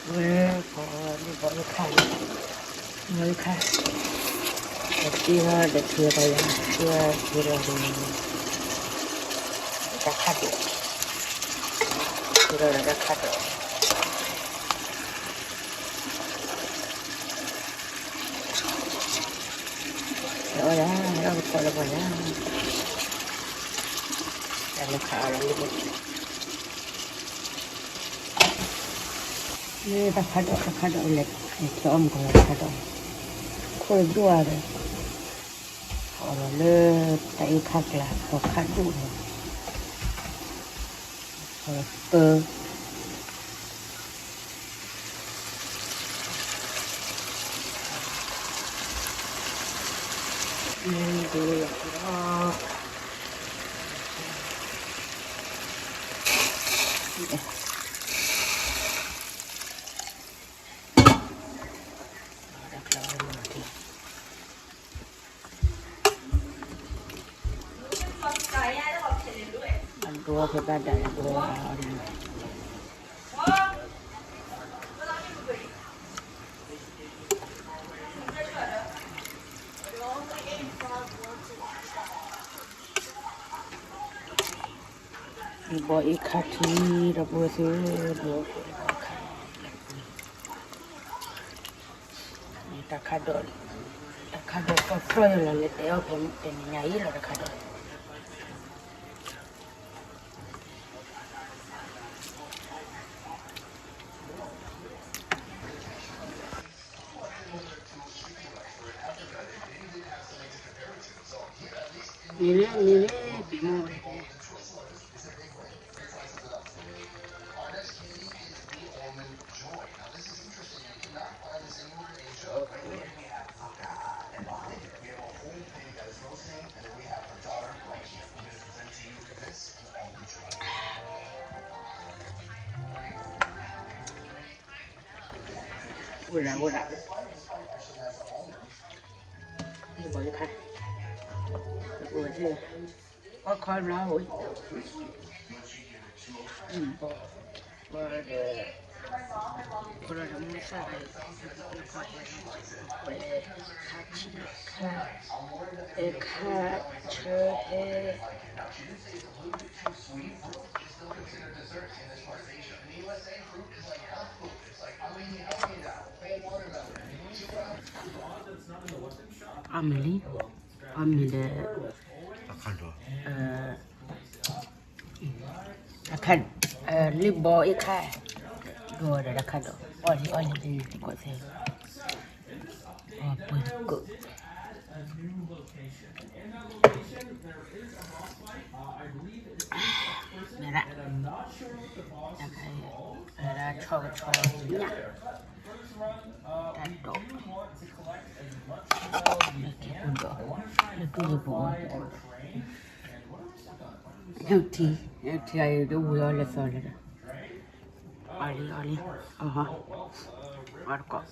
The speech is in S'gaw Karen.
ဝဲ ပှၤလံၣ်ဘီအ့ၣ်ခါလံ, ဘီအ့ၣ်ခါ, တ့ထီၣ်ဒီးထံကီယၤ, ထံကီယၤဒီး တၢ်ခါဒိၣ်, ထံကီယၤဒီးတၢ်ခါဒိၣ်, အီယၤ အီကဖီလၢပှၤယၤ, တၢ်လၢခါအီလီၤလံ လၢတၢ်ခါဒိၣ် တၢ်ခါဒိၣ်လဲၣ်, ထဲအီၣ်မူကလီၤတၢ်ခါဒိၣ်, ခိၣ်ဒိၣ်ဧါဒီး, အီလီၤလၢတၢ်အ့ၣ်ခါကျါ ပှၤခါဒိၣ်န့ၣ်, ပၢ အဒိဖဲဘၣ်ဒၣ်အဒိအီၤန့ၣ် ဘီအ့ၣ်ခါထံ ဒီပုၢ်ဝဲၢ်သ့ၣ်, ဘီအ့ၣ်ခါ, တၢ်ခါဒိၣ်, တၢ်ခါဒိၣ်ကီၢ်ဖျီၣ်ယလီၤ လဲၤတဲအီၣ်ဖဲတနံၤညါအံၤလီၤ တၢ်ခါဒိၣ် မ့ၢ်လၢ မ့ၢ်လၢ ပ့ၤမိၢ်ဝဲ အိၣ်ဒၣ်အိၣ်ဒၣ်, ဘီယခါ, အိၣ်ခီဘျီအိၣ်, ဘီဒီး, ဘီဒီးမုၢ်ဆၣ်ဒီး, ဝဲ, ခါဆံ, ခါ, အဲခါ, ဆၢဟဲ အီၣ်မ့ၤလံ, အီၣ်မ့ၤဒီး, အခါ, လံၣ်ဘီအ့ၣ်ခါ, ဒိဒီးတခါဒီး အီၣ်လံအီၣ်လံ သကိးသဲ, အီၣ်ပှဲၤသကိး မ့ၢ်ဒၣ်, တၢ်ခါအံၤ, မ့ၢ်ဒၣ်ဆီကဆီညၣ်, တၢ်ဒိး, လၢခံပူၤဒီး, လၢတူၢ်ယပူၤအီၤ, နုၢ်ထံ, နုၢ်ထံအံၤဒ်ဝံၤအီၤလၢသီလၢဒီး, အီၣ်လံအီၣ်လံ, အီၣ်ဟီ, အီၣ်တကိး.